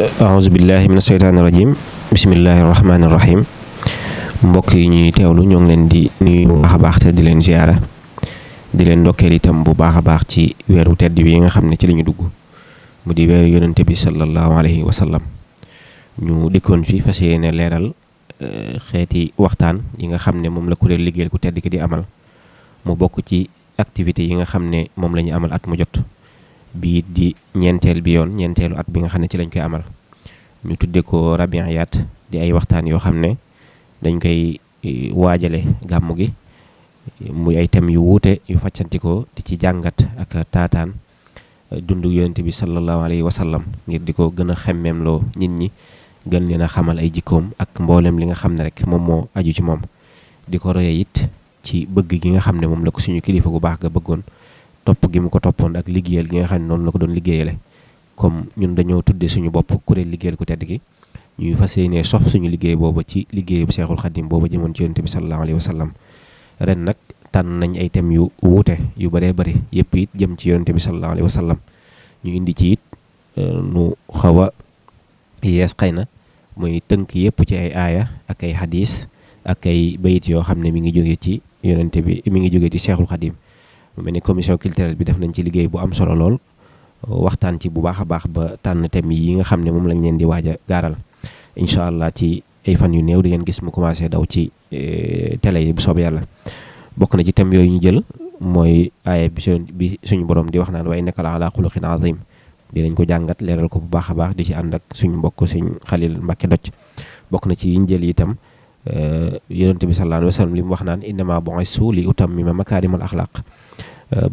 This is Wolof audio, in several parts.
aouzu billahi min asheytaani rajim bismillahi rahmaani rahim mbokk yi ñuy teewlu ñoo ngi leen di nuyu bu baax a baax te di leen ziyaara di leen ndokkeel itam bu baax a baax ci weeru tedd wi nga xam ne ci la ñu dugg mu di weeru yonente bi sallallahu alayhi wa sallam ñu dikkoon fi fas yéene leeral xeeti waxtaan yi nga xam ne moom la kuréel liggéeyal ku tedd ki di amal mu bokk ci activités yi nga xam ne moom la ñu amal at mu jot bii di ñeenteelu at bi nga xam ne ci lañ koy amal ñu tudde ko rabiyaat di ay waxtaan yoo xam ne dañ koy waajale gàmmu gi muy ay thèmes yu wuute yu faccantikoo di ci jàngat ak taataan dundu yonent bi sallallahu alayhi wa sallam ngir di ko gën a xemmeemloo nit ñi gën leen a xamal ay jikkoom ak mboolem li nga xam ne rek moom moo aju ci moom di ko roye it ci bëgg gi nga xam ne moom la ko suñu kilifa gu baax ga bëggoon topp gi mu ko toppoon ak liggéeyal gi nga xam ne noonu la ko doon liggéeyale comme ñun dañoo tudde suñu bopp kuréel liggéeyal ku tedd gi ñuy fas yéenee sof suñu liggéey booba ci liggéeyu Seexul Xadim booba jëmoon ci yonent bi sallallahu alayhi wa sallam ren nag tànn nañ ay thèmes yu wuute yu bëree bëri yëpp it jëm ci yonent bi sallallahu alayhi wa sallam ñu indi ci it nu xaw a yees xëy na muy tënk yëpp ci ay aaya ak ay hadis ak ay bayit yoo xam ne mi ngi jógee ci yonent bi mi ngi jógee ci Seexul Xadim mu mel ni commission culturelle bi def nañ ci liggéey bu am solo lool waxtaan ci bu baax a baax ba tànn thèmes yi nga xam ne moom lañ leen di waaj a gaaral incha allah ci ay fan yu néew di ngeen gis mu commencé daw ci télé yi bu soobee yàlla bokk na ci thèmes yooyu ñu jël mooy aaya bi suñu borom di wax naan wa innaka la ala xuluqin azim dinañ ko jàngat leeral ko bu baax a baax di ci ànd ak suñu mbokk suñ Xalil Mbàkke Docc bokk na ci yiñ jël itam yonent bi sallallahu alayhi wa sallam li mu wax naan innama bu'istu li utammima makaarimal axlaaq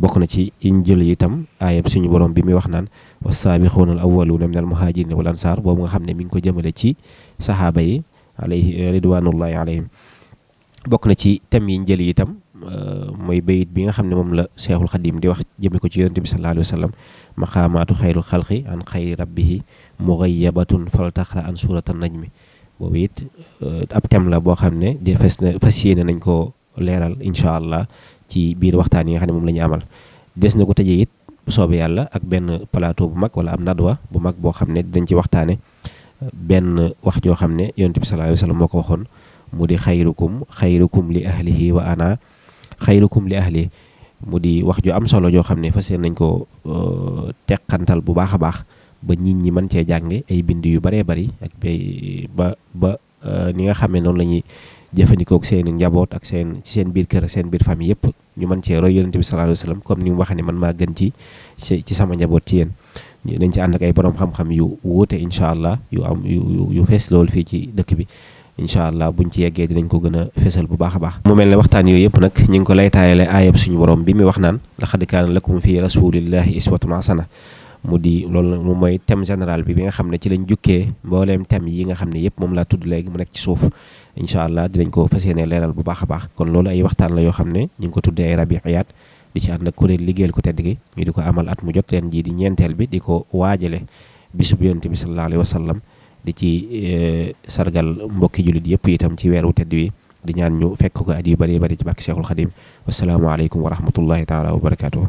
bokk na ci yiñ jël itam aayab suñu borom bi muy wax naan wassaabiquuna al awwaluuna minal muhaajiriina wal ansaar boobu nga xam ne mi ngi ko jëmale ci saxaaba yi alayhi ridwanullahi alayhim bokk na ci thèmes yiñ jël itam mooy bayit bi nga xam ne moom la Seexul Xadim di wax jëme ko ci yonent bi sallallahu alayhi wa sallam maqaamaatu xayrul xalqi an xayri rabbihi mughayyabatun faltaxra an suuratan najmi boobu it ab thème la boo xam ne di fas yéene nañ ko leeral incha allah ci biir waxtaan yi nga xam ne moom la ñu amal des na ko tëjee it bu soobee yàlla ak benn plateau bu mag wala am nadwa bu mag boo xam ne dañ ci waxtaane benn wax joo xam ne yonent bi sallallahu alayhi wa sallam moo ko waxoon mu di xayrukum li ahlihi wa ana xayrukum li ahli mu di wax ju am solo joo xam ne fas yéene nañ ko teqantal bu baax a baax ba nit ñi mën cee jànge ay bind yu bëree bëri ak ba ni nga xamee noonu la ñuy jëfandikoo ak seen njaboot ak ci seen biir kër ak seen biir famille yëpp ñu mën cee roy yonent bi sallallahu alayhi wa sallam comme ni mu waxee ne man maa gën ci sama njaboot ci yéen dañ ci ànd ak ay borom xam-xam yu wuute incha allah yu fees loolu fii ci dëkk bi incha allah buñ ci yeggee dinañ ko gën a fesal bu baax a baax mu mel ne waxtaan yooyu yëpp nag ñu ngi ko lay taayale aayab suñu borom bi mi wax naan laqad kaana lakum fi rasulillahi iswatun hasana mu di loolu moom mooy thème général bi nga xam ne ci lañ jukkee mbooleem thème yi nga xam ne yëpp moom laa tudd léegi mu nekk ci suuf incha allah dinañ ko fas yéene leeral bu baax a baax kon loolu ay waxtaan la yoo xam ne ñu ngi ko tuddee ay rabiyaat di ci ànd ak kuréel liggéeyal ku tedd gi ñu di ko amal at mu jot leen jii di ñeenteel bi di ko waajale bisub yonent bi sallallahu alayhi wa sallam di ci sargal mbokki jullit yëpp itam ci weeru tedd wi di ñaan ñu fekk ko at yu bari bari ci barke Seexul Xadim wassalaamu aleykum wa rahmatullahi taala wa barakatuh